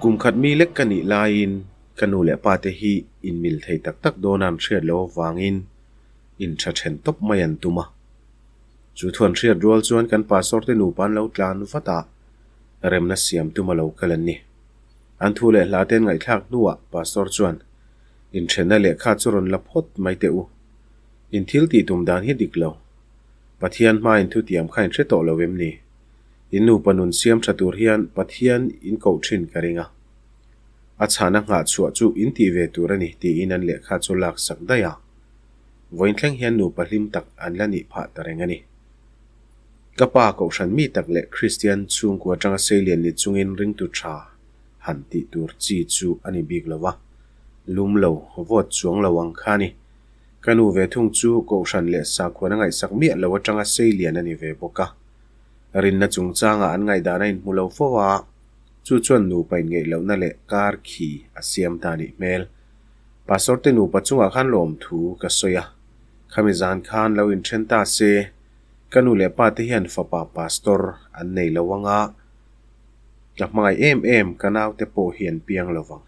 Kum khat mi lek ka nih laiin ka nu leh pa te hi inmil thei tak tak dawn an hriat loh avangin intha then tawp mai an tum a. Chu thuan hriat rual chuan kan pastor te nupa an lo tlan vat a, remna siam tum a lo kal an ni. An thu leh hla te an ngaihthlak hnuah pastor chuan inthenna lehkha chu rawn la phawt mai teh u. In thil tih tum dan hi dik lo. Pathian hmain thutiam kha in hre tawh lo em ni? In nupa nun siam tha tur hian Pathian in koh thin ka ring a. A chhana nghah chhuah chu in tih ve tur a ni tiin an lehkha chu lak sak daih a. Vawiin thleng hian nupa hlim tak an la nih phah ta reng a ni. Ka pa kohhran mi tak leh Kristian chhungkua atanga seilian ni chungin ringtu tha han tih tur chi chu a ni bik lo va, lum lo, vawt chuang lo ang kha a ni. Ka nu ve thung chu kohhran leh sakhuan a ngaihsak miah lo atanga seilian a ni ve bawk a. Rinna chungchangah an ngaihdan a inhmu lo fo a, chu chuan nupa inngeih lohna leh kar khi a siam ta nih hmel. Pastor te nupa chungah khan lawmthu ka sawi a, khami zan khan lo inthen ta se, ka nu leh pa te hian fapa pastor an nei lo anga ka hmangaih em em ka naute pawh hi an piang lo vang.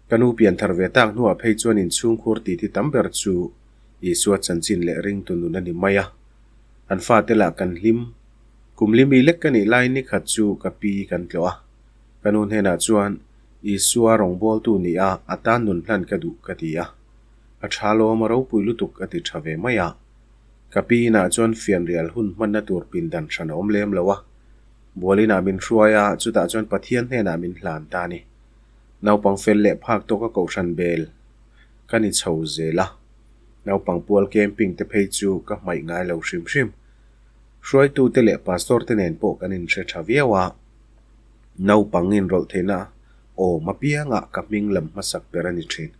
Ka nu pian thar ve tak hnuah phei chuan inchhungkhur titi tam ber chu Isua chanchin leh ringtu nun a ni mai a. An fate lah kan hlim. Kum li mi lek ka nih lai ni khat chu ka pi kan tlawh a. Ka nu hnenah chuan Isua rawngbawltu ni a, a tan nun hlan ka duh ka ti a. A tha lawm a ropui lutuk a ti tha ve mai a. Ka pi inah chuan fianrial hun hmanna tur pindan hran a awm lem lo a. Bual inah min hruai a, chutah chuan Pathian hnenah min hlan ta a ni. Naupang fel leh phak tawka kohhran bel ka ni chho zel a. Naupang pual camping te phei chu ka hmaih ngai lo hrim hrim. Hruaitute leh pastor te nen pawh kan inhre tha viau a. Naupang inrawlh theihna awm apiangah ka hming lam hmasak ber a ni thin.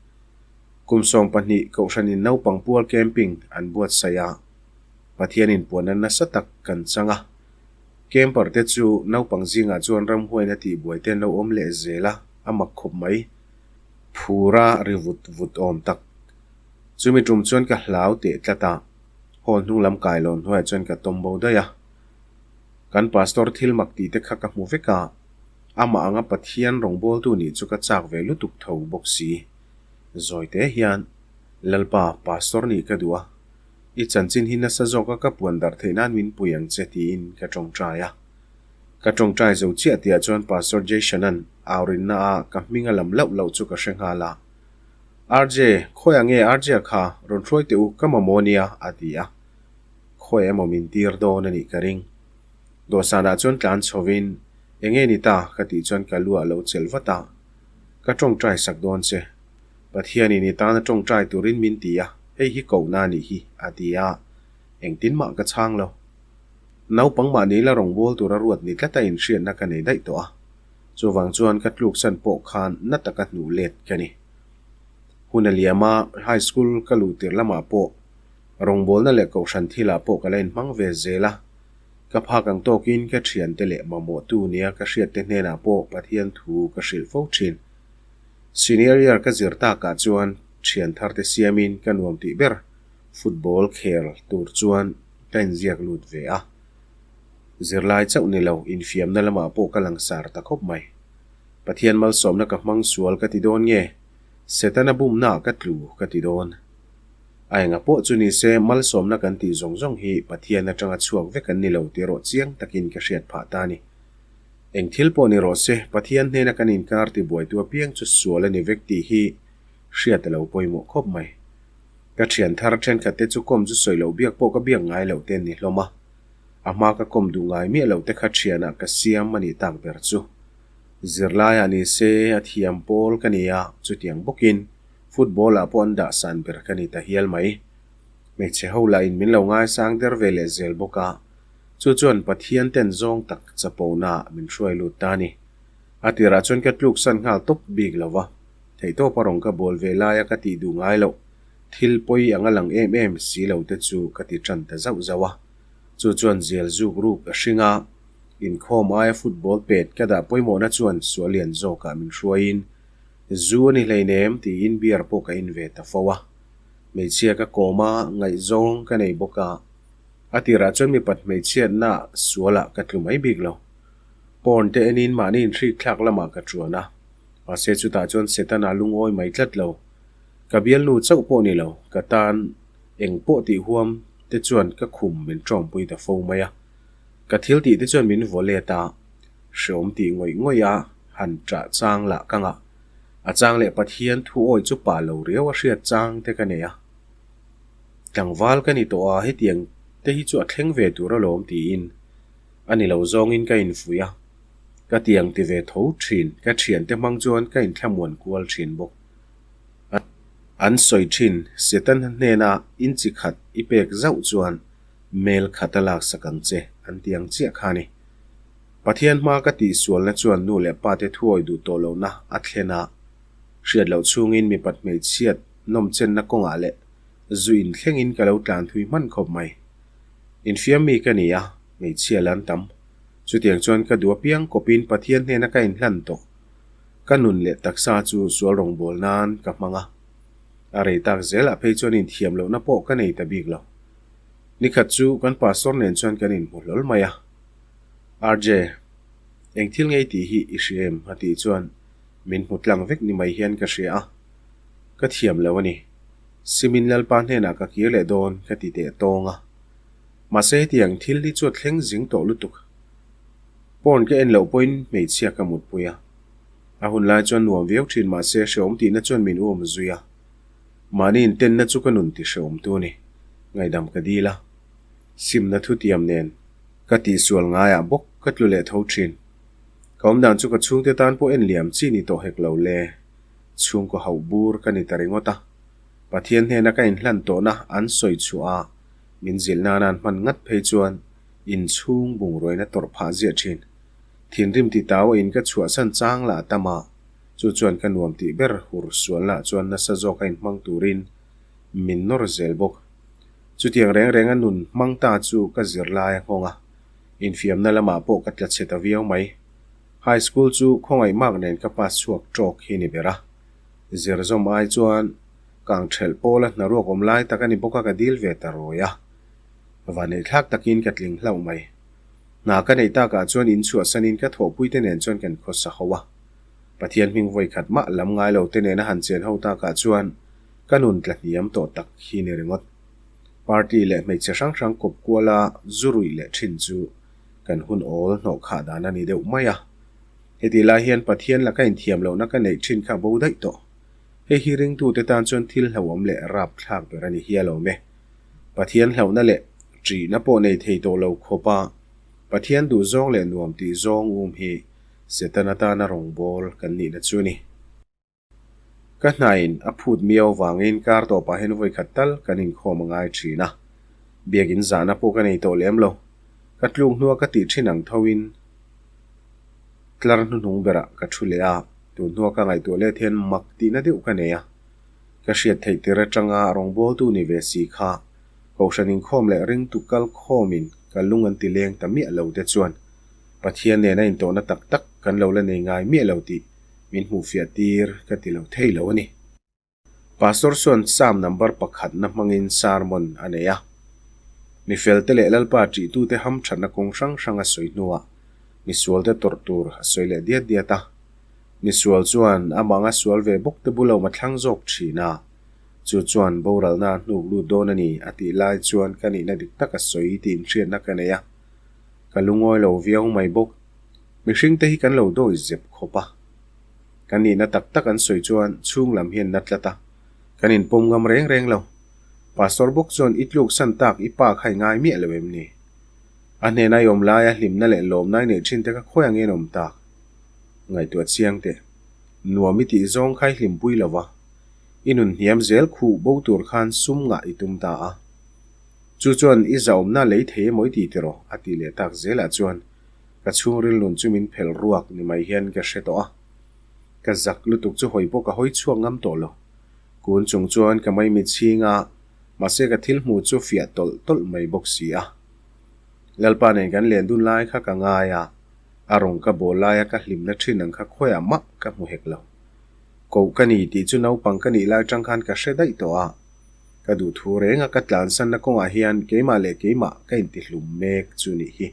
Kum 20 kohhranin naupang pual camping an buatsaih a, Pathian inpuanna nasa tak kan chang a. Camper te chu naupang zingah chuan ramhuaina tihbuai te an lo awm leh zel a, a mak khawp mai. Phura ri vut vut awm tak. Chumi tum chuan ka hlau teh tlat a, hall hnung lam kailawn hnuaiah chuan ka tawm bo daih a. Kan pastor thil mak tih te kha ka hmu vek a, amah anga Pathian rawngbawltu nih chu ka chak ve lutuk tho bawk si. Zawi te hian, Lalpa, pastor nih ka duh a, i chanchin hi nasa zawka ka puan darh theih nan min pui ang che tiin ka tawngtai a. Ka tawngtai zo chiah tihah chuan Pastor Jason-a'n aurinna a ka hming a lam loh loh chu ka hre nghal a. RJ, khawiah nge RJ-a kha rawn hruai teh u, ka mamawh nia, a ti a. Khawi emaw min tir dawn a nih ka ring. Dawhsanah chuan tlan chhovin, Eng nge ni ta? ka tih chuan ka lu ah lo chelh vat a. Ka tawngtai sak dawn che. Pathianin i tana tawngtai turin min ti a, hei hi kohna a nih hi, a ti a. Engtin mah ka chhang lo. Naupang mahni la rawngbâwl tura ruat ni tlata inhriatna ka nei daih tawh a. Chuvang chuan ka tluksan pawh khan na taka hnuh let ka ni. Hun a liam a, high school ka luh tirh lamah pawh rawngbawlna leh kohhran thilah pawh ka la inhmang ve zel a. Ka phak ang tawkin ka thiante leh mamawhtu nia ka hriatte hnenah pawh Pathian thu ka hrilh fo thin. Senior year ka zir takah chuan thian tharte siamin ka nuam tih ber football khel tur chuan ka inziak lut ve a. Zirlai chauh ni lo, infiamna lamah pawh ka langsar ta khawp mai. Pathian malsawmna ka hmang sual ka ti dawn nge? Setana bumnaah ka tlu ka ti dawn. A enga pawh chu ni se, malsawmna kan tih zawng zawng hi Pathian atanga chhuak vek an ni lo tih erawh chiang takin ka hriat phah ta a ni. Eng thil pawh ni rawh se, Pathian hnena kan inkar tibuaitu apiang chu sual a ni vek tih hi hriat a lo pawimawh khawp mai. Ka thian thar thenkhat te chu kawm chu sawi loh biak pawh ka biak ngai loh te an ni hlawm a. A hma ka kawm duh ngai miah loh te kha thianah ka siam a nih tak ber chu. Zirlaiah ni se a thiam pawl ka ni a, chutiang bawkin football ah pawh an dah san ber ka ni ta hial mai. Hmeichhe ho lahin min lo ngaisang der ve leh zel bawk a, chu chuan Pathian ten zawng tak chapona ah min hruai lut ta a ni. A tirah chuan ka tluk san nghal tawp bik lo va, theihtawp a rawn ka bawl ve laia ka tih duh ngai loh thil pawi ang a lang em em si lo te chu ka ti tan ta zauh zauh a. Chu chuan zial zuk ruk a hring a, inkhawm aia football pet ka dah pawimawhna chuan sual lian zawkah min hruaiin zu a ni hleinem tiin beer pawh ka in ve ta fo a. Hmeichhia ka kawm a, ngaihzawng ka nei bawk a. A tirah chuan mipat hmeichhiatna sualah ka tlu mai bik lo. Porn te enin mahni inhrik thlak lamah ka ṭuan a, mahse chutah chuan Setana lungawi mai tlat lo. Ka bialnu chauh pawh ni lo, ka tan eng pawh tih huam te chuan ka khum min ṭawmpui ta fo mai a. Ka thil tih te chuan min vaw let a, hreawm tih ngawih ngawih a han ṭah chang lah ka ngah. A chang leh Pathian thu awi chu pah lo riau a hriat chang te ka nei a. Tlangval ka ni tawh a, hetiang te hi chu a thleng ve tur alawm tiin a ni lo zawngin ka infuih a. Ka tiang ti ve tho thin, ka thiante hmang chuan ka inthlamuan kual thin bawk. An sawi thin, Setana hnena inchi khat i pek zauh chuan mel khat a laksak ang che an ti ang chiah kha a ni. Pathian hma ka tihsualna chuan nu leh pa te thuawi duh tawh lohna a thlen a, hriat loh chhungin mipat hmeichhiat nawmchenna kawngah leh zu inthlengin ka lo tlan thui hman khawp mai. Infiam mi ka ni a, hmeichhia la an tam. Chutiang chuan ka duh apiang kawpin Pathian hnena ka inhlan tawh. Ka nun leh taksa chu sual rawngbâwl nan ka hmang a. A rei tak zelah phei chuan inthiam lohna pawh ka nei ta bik lo. Nikhat chu kan pastor nen chuan kan inhmu hlawl mai a. RJ, eng thil ngei tih hi i hria em? a tih chuan min hmu tlang vek ni mai hian ka hria a. Ka thiam lo a ni. Simin Lalpa hnenah ka kir leh dawn ka ti teh tawng a. Mahse hetiang thil hi chu a thleng zing tawh lutuk. Porn ka en loh pawhin hmeichhia ka mutpui a. A hun lai chuan nuam viau thin mahse hrehawm tihna chuan min uam zui a. Mahni intenna chu ka nun ti hrehawm tu a ni. Ngaihdam ka dil a. Simna thutiam nen ka tihsual ngaiah bawk ka tlu leh tho thin. Ka awmdan chu ka chhungte tan pawh en liam chi ni tawh hek lo le. Chhungkaw hauh bur ka ni ta ringawt a. Pathian hnena ka inhlan tawhna an sawi chhuah a, min zilh nana an hman ngat phei chuan inchhung bungruaina tawrh phah ziah thin. Thinrim ti tau a in ka chhuahsan chang lah tam a, chu chuan ka nuam tih ber hur sualna chuan nasa zawk a inhmang turin min nawr zel bawk. Chutiang reng renga nun hmang ta chu ka zir lai a nghawng a, infiamna lamah pawh ka tla chhe ta viau mai. High school chu khawngaih mak nen ka pass chhuak tawk hi ni ber a. Zir zawm ai chuan kang thelh pawla hnaruak awm lai tak a ni bawk a ka dil ve ta rawi a. Vanneih thlak takin ka tling hlauh mai. Hna ka neih takah chuan in chhuahsanin ka thawhpuite nen chuan kan khawsa ho a. Pathian hming vawi khat mah lam ngai lo te nena han chen ho takah chuan ka nun tla hniam tawh tak hi ni ringawt. Party leh hmeichhe hrang hrang kawp kuala zu ruih leh thin chu kan hun awl hnawh khah dan a ni deuh mai a. Heti lai hian Pathian laka inthiam lohna ka neih thin kha bo daih tawh. Hei hi ringtute tan chuan thil hlauhawm leh rapthlak ber a ni hial awm e. Pathian hlauhna leh ṭihna pawh nei thei tawh lo khawpa Pathian duhzawng leh nuam tih zawng um hi Setana tana rawngbâwl kan nihna chu a ni. Ka hnain a phut miau vangin kar tawpah hian vawi khat tal kan inkhawm a ngai thin a. Biakin zahna pawh ka nei tawh lem lo. Ka tluk hnua ka tih thin ang thoin tlar hnuhnung berah ka thu leh a, tun hnua ka ngaihtuah let hian mak tihna deuh ka nei a. Ka hriat theih tir atanga rawngbawltu ni ve si kha Kohhran inkhawm leh ringtu kal khawmin ka lung an ti leng ta miah lo te chuan Pathian nena intawhna tak tak kan lo la nei ngai miah lo tih min hmuhfiah tir ka ti lo thei lo a ni. Pastor chuan Psalm number pakhatna hmangin sermon a nei a. Mifelte leh Lalpa ṭihtute hamṭhatna kawng hrang hrang a sawi hnuah misualte tawrh tur a sawi leh diat diat a. Misual chuan amah anga sual ve bawk te bulo ma thlang zawk ṭhin a, chu chuan boralna a hnuk lut dawn a ni a tih lai chuan ka nihna dik tak a sawi tih inhriatna ka nei a. Ka lungawi lo viau mai bawk. Mihringte hi kan lo dawi zep khawp a. Kan nihna tak tak an sawi chuan chhung lam hian na tlat a, kan inpawm ngam reng reng lo. Pastor bawk chuan i tluk san tak i pa kha i ngai miah lo em ni? A hnena i awm laia hlimna leh lawmna i neih thin te kha khawi angin awm tak? Ngaihtuah chiang teh. Nuam i tih zawng kha i hlimpui lo va, i nun hniam zel khuh bo tur khan sum ngah i tum ta a. Chu chuan i zahawmna lei thei emaw i ti tiraw? a ti leh tak zelah chuan Ka chhungril nun chu min phelh ruak ni mai hian ka hre tawh a. Ka zak lutuk chu hawi pawh ka hawi chhuak ngam tawh lo. Kun chung chuan ka maimi chhing a, mahse ka thil hmuh chu fiah tawlh tawlh mai bawk si a. Lalpa nen kan len dun lai kha ka ngai a, a rawng ka bawl laia ka hlimna thin ang kha khawiah mah ka hmu hek lo. Koh ka ni tih chu naupang ka nih lai tang khan ka hre daih tawh a. Ka duhthu renga ka tlansanna kawngah hian keimah leh keimah ka intihlum mek chu nih hi.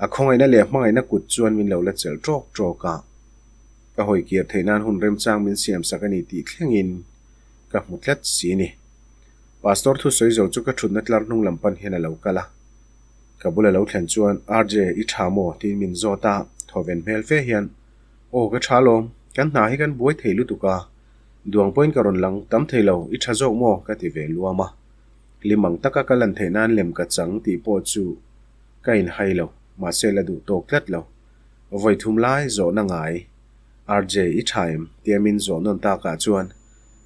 A khawngaihna leh hmangaihna kut chuan min lo la chelh ṭawk ṭawk a. Ka hawi kir theih nan hun remchang min siamsak a ni tih thlengin ka hmu tlat si ni. Pastor thusawi zo chu ka ṭhutna tlar hnung lam pan hian a lo kal a. Ka bula lo thlen chuan, RJ, i ṭha maw? tiin min zawt a, thawven hmel fe hian, Aw, ka ṭha alawm, kan hna hi kan buai thei lutuk a, duang pawhin ka rawn lang tam thei lo, i ṭha zawk maw? ka ti ve luam a. Hlim ang taka ka lan theih nan lem ka chang tih pawh chu ka inhai lo, mahse la duh tawk tlat lo. Vawi thum lai zawhna ngai, RJ, i ṭha em? tia min zawh nawn takah chuan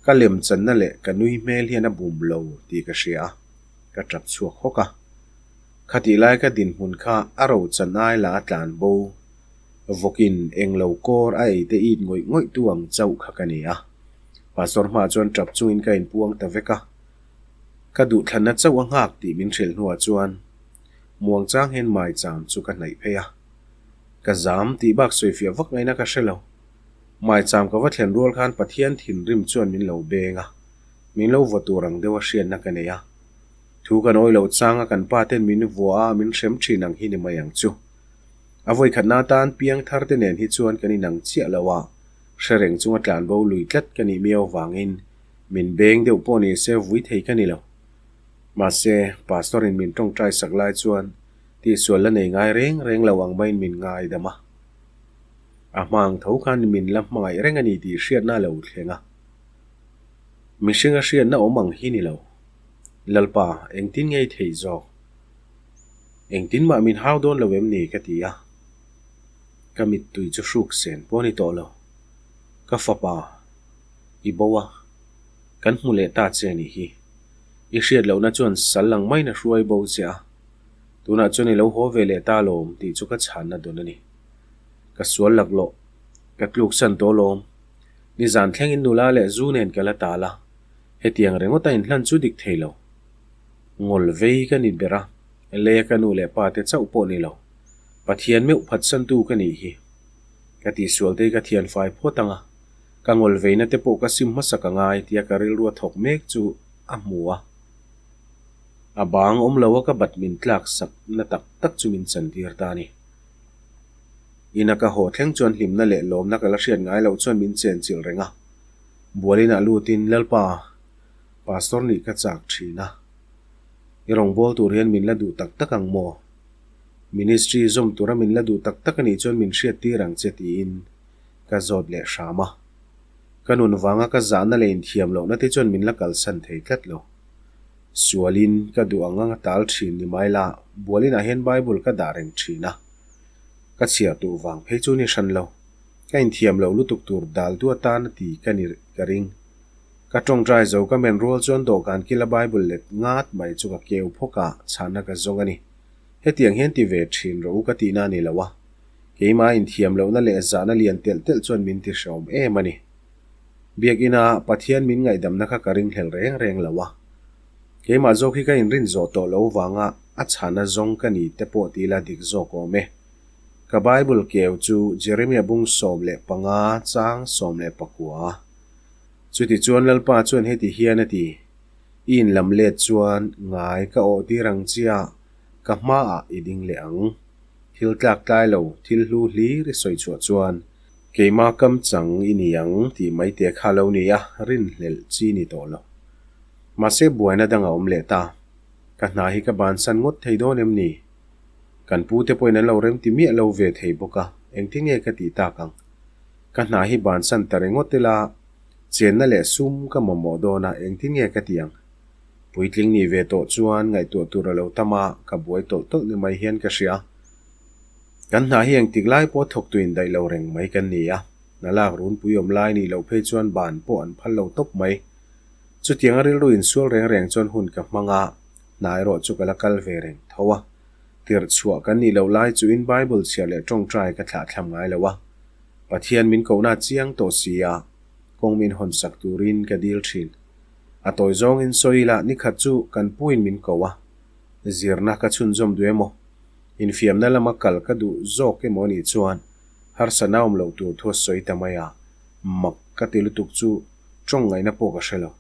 ka lem channa leh ka nui hmel hian a bum lo tih ka hria a, ka ṭap chhuak hawk a. Khatih lai ka dinhmun kha a ro chan ai la a tlan bo. Vawkin eng lo kawr a ei te it ngawih ngawih tu ang chauh kha ka ni a. Pastor hmaah chuan ṭap chungin ka inpuang ta vek a. Ka duhthlanna chauh a nghak tih min hrilh hnuah chuan muangchang hian maicham chu ka hnaih phei a. Ka zam tih bak sawifiah vak ngaihna ka hre lo. Maicham ka va thlen rual khan Pathian thinrim chuan min lo beng a, min lo vaw tur ang deuha hriatna ka nei a. Thu kan awi loh changa kan pa ten min vua a, min hrem thin ang hi ni mai ang chu. A vawikhatna atan piang thar te nen hi chuan kan inang chiah lo a, hre reng chunga tlanbo lui tlat ka nih miau vangin min beng deuh pawh ni se vui thei ka ni lo. Mahse, Pastor in min tawngtai sak lai chuan tihsual la nei ngai reng reng lo ang maiin min ngaidam a. A hma ang tho khan min la hmangaih reng a ni tih hriatna a lo thleng a. Mihringa hriatna awm ang hi ni lo. Lalpa, engtin ngei theih zawk? Engtin mah min hau dawn lo em ni? ka ti a. Ka mittui chu hruk sen pawh a ni tawh lo. Ka fapa, i bo a, kan hmu leh ta che nih hi. I hriat lohna chuan sal ang maiin a hruai bo che a. Tunah chuan i lo haw ve leh ta lawm tih chu ka chhanna dawn a ni. Ka sual laklawh, ka tluksan tawh lawm. Nizan thlengin nula leh zu nen ka la tal a. Hetiang ringawt a inhlan chu dik thei lo. Ngawl vei ka ni ber a, lei a ka nu leh pa te chauh pawh ni lo. Pathian meuh phatsantu ka nih hi. Ka tihsual te hi ka thian fai phawt ang a, ka ngawl veina te pawh ka sim hmasa ka ngai tia ka rilru a thawk mek chu a hmu a. A bang awm lo a ka bat min tlak sak na tak tak chu min chantir ta a ni. Ina ka haw thleng chuan hlimna leh lawmna ka la hriat ngai loh chuan min chenchilh reng a. Bualin ah lutin, Lalpa, Pastor nih ka chak thin a. I rawngbâwl tur hian min la duh tak tak ang maw? Ministry zawm tura min la duh tak tak a nih chuan min hriattir ang che tiin ka zawt leh hram a. Ka nun vanga ka zahna leh inthiam lohna te chuan min la kalsan thei tlat lo. Sualin ka duh ang ang a tal thin ni mai la, bualin ah hian Bible ka dah reng thin a. Ka chhiar duh vang phei chu ni hran lo. Ka inthiam loh lutuk tur dal du atan a ti ka ni ka ring. Ka tawngtai zo ka men rual chuan dawhkan kila Bible let ngat mai chu ka keu phawk a, chhanna ka zawng a ni. Hetiang hian ti ve thin rawh u ka tihna a ni lo a. Keimah inthiam lohna leh zahna lian telh telh chuan min ti hreawm em a ni. Biakina Pathian min ngaihdamna kha ka ringhlel reng reng lo a. Keimah zawk hi ka inrin zawh tawh lo vanga a chhanna zawng ka ni te pawh ti ila dik zawk awm e. Ka Bible keu chu Jeremia bung 15 chang 19. Chutichuan Lalpa chuan heti hian a ti, I inlam let chuan ngai ka awh tir ang chia, ka hmaah i ding leh ang. Thil tlak tlai lo, thil hlu hlir i sawi chhuah chuan keimah kam chang i ni ang tih mai te kha lo ni a, rinhlelh chi ni tawh lo. Mahse buaina dang a awm leh ta. Ka hna hi ka bansan ngawt thei dawn em ni? Kan pu te pawhin an lo remti miah lo ve thei bawk a, engtin nge ka tih tak ang? Ka hna hi bansan ta ringawt ila, chenna leh sum ka mamawh dawn a, engtin nge ka ti ang? Puitling nih ve tawh chuan ngaihtuah tur a lo tam a, ka buai tawlh tawlh ni mai hian ka hria. Kan hna hi engtik lai pawh thawktu indaih lo reng mai kan ni a, hna lak runpui awm lai nih loh phei chuan ban pawh an phal lo tawp mai. Chutianga rilru insual reng reng chuan hun ka hmang a, hna erawh chu ka la kal ve reng tho a. Tirh chhuah kan nih loh lai chuin Bible chhiar leh tawngtai ka thlahthlam ngai lo a. Pathian min kohna chiang tawh si a, kawng min hawn sak turin ka dil thin. A tawi zawngin sawi ila nikhat chu kan puin min ko a, zirna ka chhunzawm duh emaw, infiamna lama kal ka duh zawk emaw anih chuan harsatna awm loh tur thu a sawi ta mai a, mak ka ti lutuk chu tawng ngaihna pawh ka hre lo.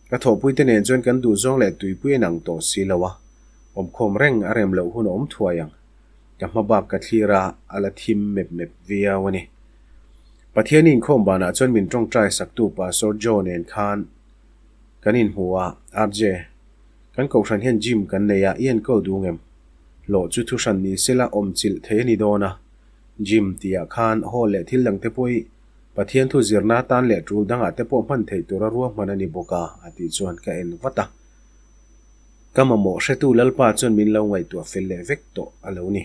Ka thawhpuite nen chuan kan duhzawng leh tuipui a nang tawh si lo a, awmkhawm reng a rem loh hun a awm thuai ang. Ka hma bak ka thlir a, a la thim mep mep viau a ni. Pathian inkhawm banah chuan min tawngtai saktu Pastor Joe nen khan kan inhmu a, RJ, kan kohhran hian gym kan nei a, i enkawl duh ngem? Hlawh chu thuhran ni sela awm chilh thei a ni dawn a. Gym tihah khan hall leh thil dangte pawh i Pathian thu zirna atan leh tul dangah te pawh hman theih tura ruahman a ni bawk a, a tih chuan ka en vat a. Ka mamawh hretu Lalpa chuan min lo ngaihtuah fel leh vek tawh a lo ni.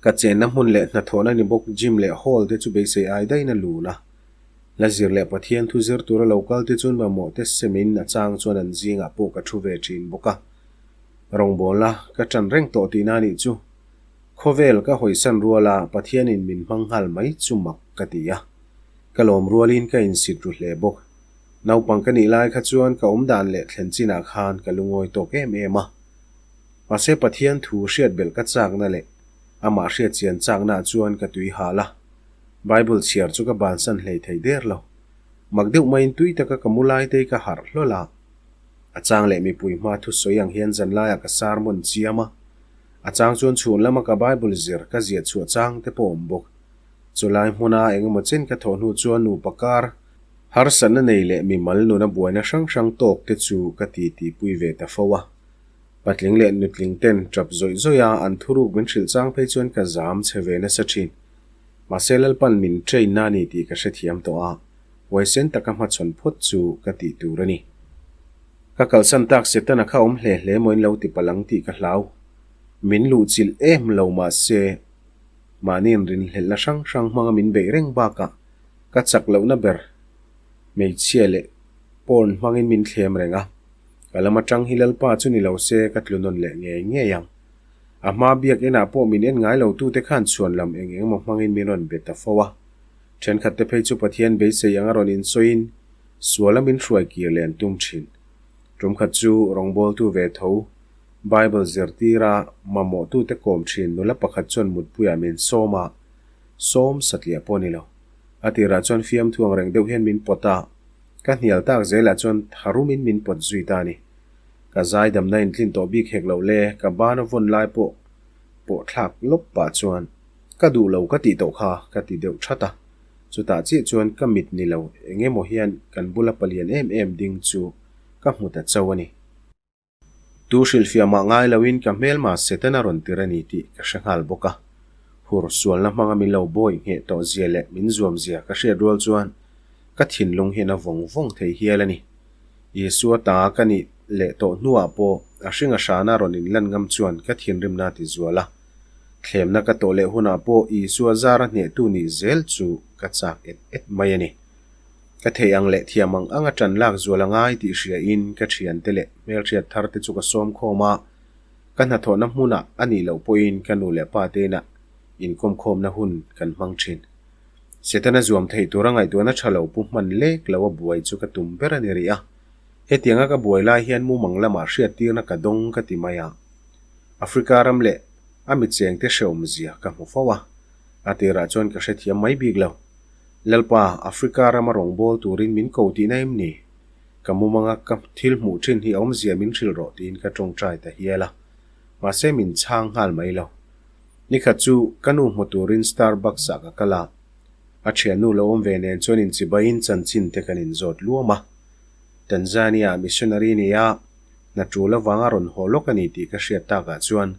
Ka chenna hmun leh hnathawhna ni bawk gym leh hall te chu beisei ai daihin a lun a. Hla zir leh Pathian thu zir tura lo kal te chuan mamawh te semin a chang chuan an zingah pawh ka thu ve thin bawk a. Rawngbawlna ka tan reng tawh tihna a nih chu. Khawvel ka hawisan ruala Pathianin min hmang nghal mai chu mak ka ti a. Ka lawm rualin ka insit ru hle bawk. Naupang ka nih lai kha chuan ka awmdan leh thlen chinah khan ka lungawi tawk em em a. Mahse Pathian thu hriat belh ka chakna leh amah hriat chian chaknaah chuan ka tui hal a. Bible chhiar chu ka bansan hlei thei der lo. Mak deuh maiin tui taka ka mu lai te hi ka harh hlawl a. A chang leh mipui hma thusawi ang hian zanlaiah ka sermon chiam a. A chang chuan chhun lama ka Bible zir ka ziah chhuah chang te pawh awm bawk. Chulai hmuna engemaw chen ka thawh hnu chuan nupa kar harsatna nei leh mimal nuna buaina hrang hrang tawk te chu ka ti tihpui ve ta fo a. Patling leh nutling ten tap zawih zawih a an thuruk min hrilh chang phei chuan ka zam chhe ve nasa thin. Mahse Lalpan min train na ni tih ka hrethiam tawh a, huaisen taka hmachhawn phawt chu ka tih tur a ni. Ka kalsan tak Setana kha awm hle hle maw in lo ti palh ang tih ka hlau. Min luhchilh em lo mahse mahni inrinhlelhna hrang hrang hmanga min beih reng bakah ka chak lohna ber hmeichhia leh porn hmangin min thlem reng a. Ka lam atang hi Lalpa chu ni lo se ka tlu nawn leh ngei ngei ang. A hma biak enah pawh min en ngai lo tute khan chhuan lam eng eng emaw hmangin min rawn be ta fo a. Thenkhat te phei chu Pathian beisei anga rawn insawiin Suala min hruai kir leh an tum thin. Tumkhat chu rawngbawltu ve tho, Bible zirtira mamawhtute kawm thin nula pakhat chuan mutpuiah min sawm a, sawm satliah pawh a ni lo. A tirah chuan fiamthu ang reng deuh hian min pawt a, ka hnial tak zelah chuan tharumin min pawt zui ta a ni. Ka zaidamna intlin tawh bik hek loh le, ka bana vawn lai pawh pawh thlak lawp pah chuan ka duh lo ka tih tawh kha ka ti deuh that a. Chutah chiah chuan ka mit ni lo eng emaw hian kan bula palian em em ding chu ka hmu ta chauh a ni. Tu hrilhfiah mah ngai loin ka hmelma Setana rawn tir a ni tih ka hre nghal bawk a. Hur sualna hmanga min lo bawi ngheh tawh zia leh min zuam zia ka hriat rual chuan ka thinlung hian a vawng vawng thei hial a ni. Isua ta ka nih leh tawh hnuah pawh a hringa hrana rawn inlan ngam chuan ka thinrimna a ti zual a. Thlemna ka tawh leh hunah pawh Isua zara hnehtu nih zel chu ka chak et et mai a ni. Ka theih ang leh thiam ang anga ṭan lak zual a ngai tih hriain ka ṭhiante leh hmelhriat thar te chu ka sawm khawm a, ka hnathawhna hmunah a nih loh pawhin ka nu leh pa te inah inkawmkhawmna hun kan hmang ṭhin. Setana zuam theih tura ngaihtuahna ṭha lo pu hman lek lo a buai chu ka tum ber a ni rih a. Hetianga ka buai lai hian mumang lamah hriattirna ka dawng ka ti mai a. Africa ram leh a michengte hrehawmzia ka hmu fo a, a tirah chuan ka hrethiam mai bik lo. Lalpa, Africa rama rawngbâwl turin min ko tihna em ni? Ka mumanga ka thil hmuh ṭhin hi awmzia min hrilh rawh tiin ka ṭawngṭai ta hial a, mahse min chhang nghal mai lo. Nikhat chu ka nu hmu turin Starbucks-ah ka kal a, a ṭhiannu lo awm ve nen chuan inchibaiin chanchin te kan inzawt luam a. Tanzania-ah missionary nia Hna tul avanga rawn haw lawk a ni tih ka hriat takah chuan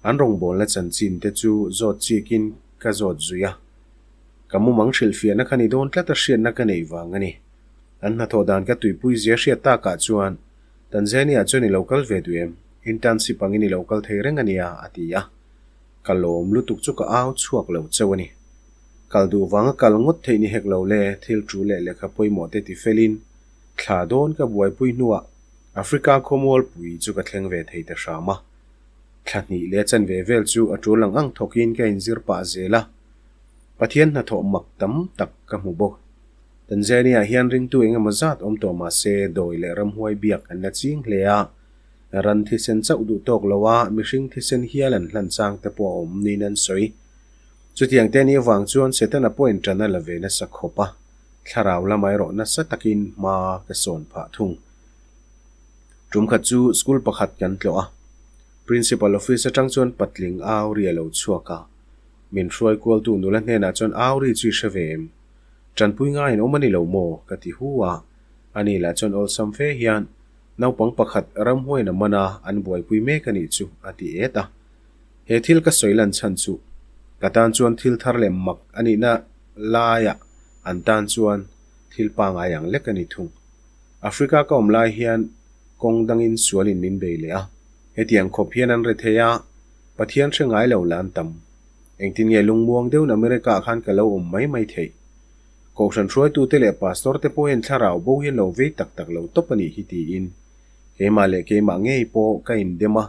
an rawngbawlna chanchin te chu zawt chikin ka zawt zui a. Ka mumang hrilhfiahna kha ni dawn tlata hriatna ka neih vang a ni. An hnathawh dan ka tuipui zia hriat takah chuan Tanzania chuan i lo kal ve duh em? Internship angin i lo kal thei reng a nia, a ti a. Ka lawm lutuk chu ka au chhuak lo chauh a ni. Kal duh vanga kal ngawt theih ni hek lo le, thil tul leh lehkha pawimawh te tifelin thla dawn ka buaipui hnuah Africa khawmualpui chu ka thleng ve thei ta hram a. Thla hnih leh chanve vel chu a tul ang ang thawkin ka inzir pah zel a. Pathian hnathawh mak tam tak ka hmu bawk. Tanzania hian ringtu eng emaw zat awm tawh mah se dawi leh ramhuai biak an la ching hle a. Ran thisen chauh duh tawk lo a, mihring thisen hial an hlan chang te pawh a awm niin an sawi. Chutiang te nih avang chuan Setana pawhin ṭan a la ve nasa khawp a, thlarau lamah erawh nasa takin hma ka sawn phah thung. Tum khat chu school pakhat kan tlawh a. Principal office atang chuan patling Auri a lo chhuak a. Min hruai kualtu nula hnenah chuan Auri chu i hre ve em? Tanpui ngaiin awm a ni lo maw? ka ti hu a. Ani lah chuan awlsam fe hian naupang pakhat ramhuaiin a man a, an buaipui mek a nih chu a ti et a. He thil ka sawi lan chhan chu ka tan chuan thil thar leh mak a nihna laiah an tan chuan thil pangai ang lek a ni thung. Africa ka awm lai hian kawng dangin sualin min bei leh a, hetiang khawp hian an re thei a, Pathian hre ngai lo la an tam. Engtin nge lungmuang deuhin America ah khan ka lo awm mai mai theih? Kohhran hruaitute leh pastor te pawh hian thlarau bo hi an lo vei tak tak lo tawp a nih hi tiin keimah leh keimah ngei pawh ka indem a,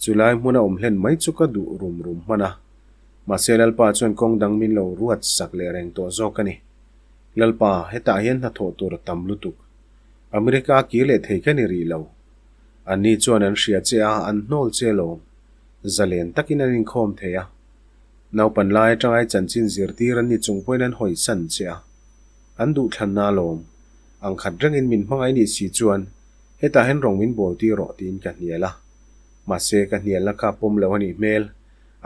chulai hmuna awm hlen mai chu ka duh rum rum hman a. Mahse Lalpa chuan kawng dang min lo ruat sak leh reng tawh zawk a ni. Lalpa, hetah hian hnathawh tur a tam lutuk. America kir leh thei ka ni rih lo. Anni chuan an hria che a, an hnawl che alawm. Zalen takin an inkhawm thei a. Naupan lai atangai chanchin zirtir an ni chung pawhin an hawisan che a. An duhthlanna alawm. Ang khat rengin min hmangaih nih si chuan hetah hian rawng min bawl tir rawh tiin ka hnial a. Mahse ka hnialna kha pawm lo a nih hmel.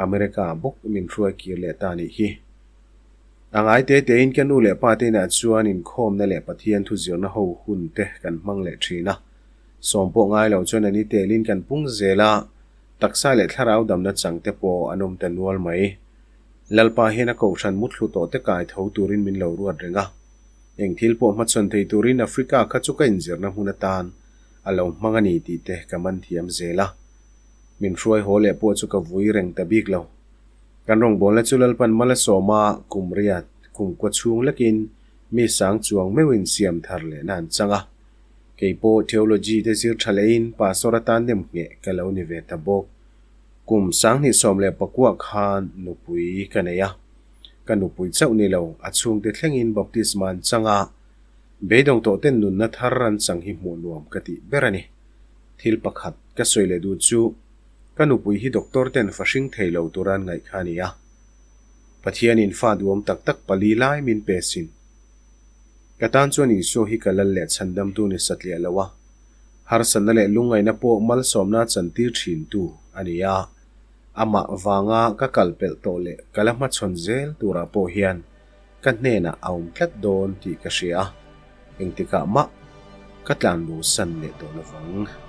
America bawk min hruai kir leh ta nih hi. A ngai te tein ka nu leh pa te inah chuan inkhawmna leh Pathian thu zirna ho hun te kan hmang leh thin a. Sawm pawh ngai lo chuan a ni telin kan pung zel a, taksa leh thlarau damna chang te pawh an awm ta nual mai. Lalpa hian a kohhran muthlu tawh te kai tho turin min lo ruat reng a. Eng thil pawh hmachhawn thei turin Africa kha chu ka inzirna hmun atan a lo hmang a ni tih te ka man thiam zel a. Min hruai haw leh pawh chu ka vui reng ta bik lo. Kan rawngbawlna chu Lalpan mal a sawm a, kum riat, kum kua chhung lekin mi sang chuang meuhin siam thar lehna an chang a. Kei pawh theology te zir tha lehin pastor atan nem ngheh ka lo ni ve ta bawk. Kum 2019 khan nupui ka nei a. Ka nupui chauh ni lo, a chhungte thlengin baptisma an chang a. Beidawng tawh ten nunna thar an chang hi hmuh nuam ka tih ber a ni. Thil pakhat ka sawi leh duh chu Ka nupui hi doctor ten fa hring thei lo tura an ngaih kha a ni a. Pathianin fa duhawm tak tak pali lai min pe sin. Ka tan chuan Isua hi ka lal leh chhandamtu ni satliah lo a. Harsatna leh lungngaihna pawh malsawmna chantir thintu a ni a. Amah vanga ka kal pelh tawh leh ka la hmachhawn zel turah pawh hian ka hnenah a awm tlat dawn tih ka hria a. Engtikah mah ka tlanbo san leh tawh lovang.